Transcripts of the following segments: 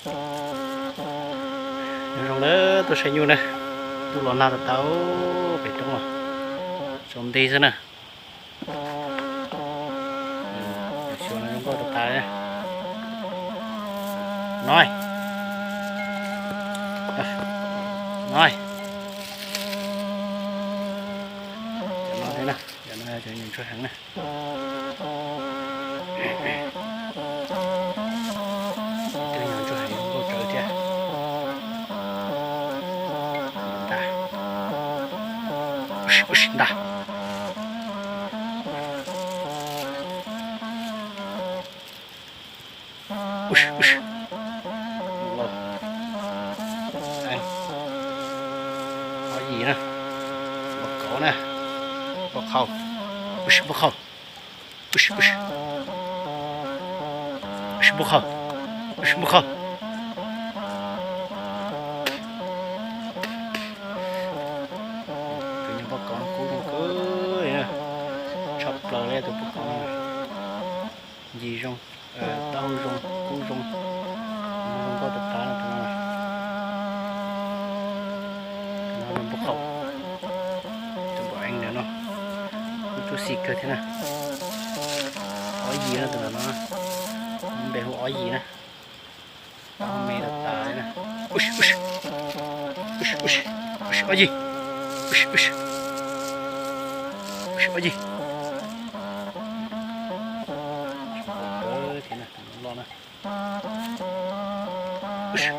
Nyob zoo na, tuaj saib nyuj na, tuaj los nag tas tas pem roob los, tsaus nti xwb na. Xyuas no zoo nkauj tas tas li. No, no, cov no thiab na, cov no yog cov nyuam ntsuag heev na. Cov nyuam ntsuag heev nkauj tsawv thiab. Ntag. Ntag. Ob yim na, npau kauv na, npau qhau, npau qhau, npau qhau, npau qhau. Tus nyuam npau kauv no kub zoo kawg li na, tshaj plaws li tus npau kauv no. Ncig zoo, taub hau zoo, kub zoo, zoo nkauj tas tas no. Tus no npau qhau, tus npau eev ntawm no, kub tub xim kawg thiab na. Ob yim no tus no, npe hu ob yim na. Ob me tas tas li na. Ob yim, ob yim, thiab na, tus no loj na. Kub no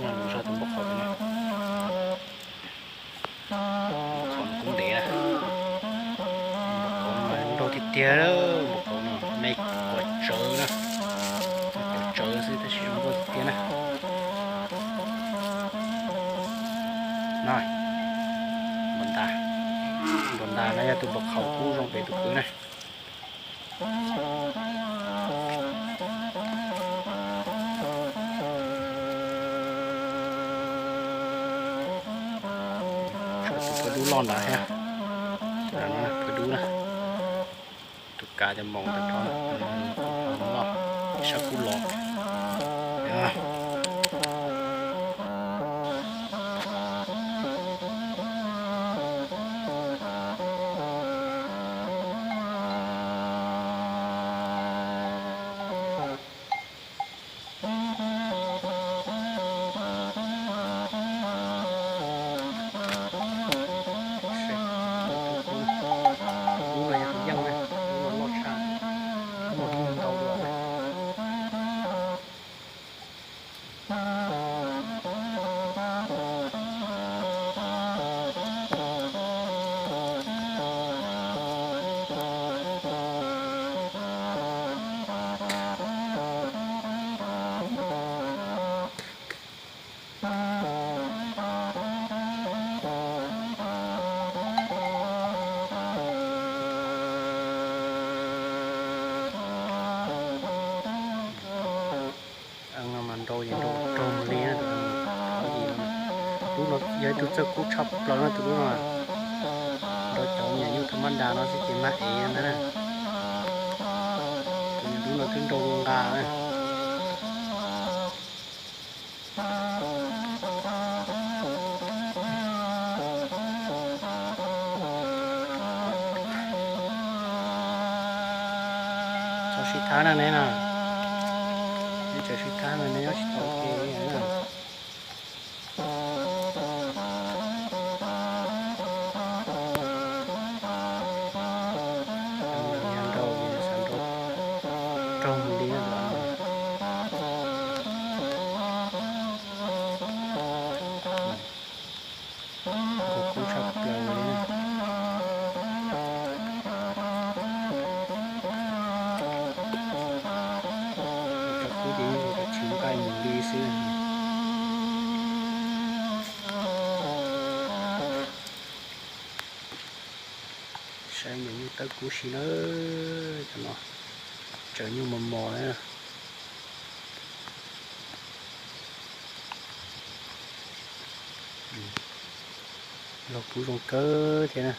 nws zog tus npau qhau no. Npau qhau kub ntev na. Npau qhau no zoo nraug tiag tiag, npau qhau no me kuav tsawv na. Kuav tsawv xwb tab sis zoo nkauj tiag tiag na. No, npau ntas, npau ntas no yog tus npau qhau kub zoo pem tus kwv na. Tshuav tus phaw dub loj ntawd thiab. Phaw dub na. Tus kav cov moos tag nrho, loj, sab kub los. Kub no yog tus yeej na, kub no loj tshaj, kub no ntau dua na. Mas nrau ces nrau raug mus li na, tus ob yim no. Lub no yog ib tug txawj kub tshaj plaws na tus lub no. Nrau cov me nyuam nyuj thaj mab nras no xwb ces mag ev ntag na. Tus lub no twb nrau nqa na. Txhob sib thab na neb na. Neb tseem sib thab no neb nyob tsis tau ua ke li na. Nrau, xav nrau raug mus li na. Nkaus kub tshaj plaws li na. Cov kub ces yeej ua kom tsis nqaij mus li xwb. Saib me nyuj tawb kub si na, cov no tsaws nyuj mos mos na. Los puv zoo kawg thiab na.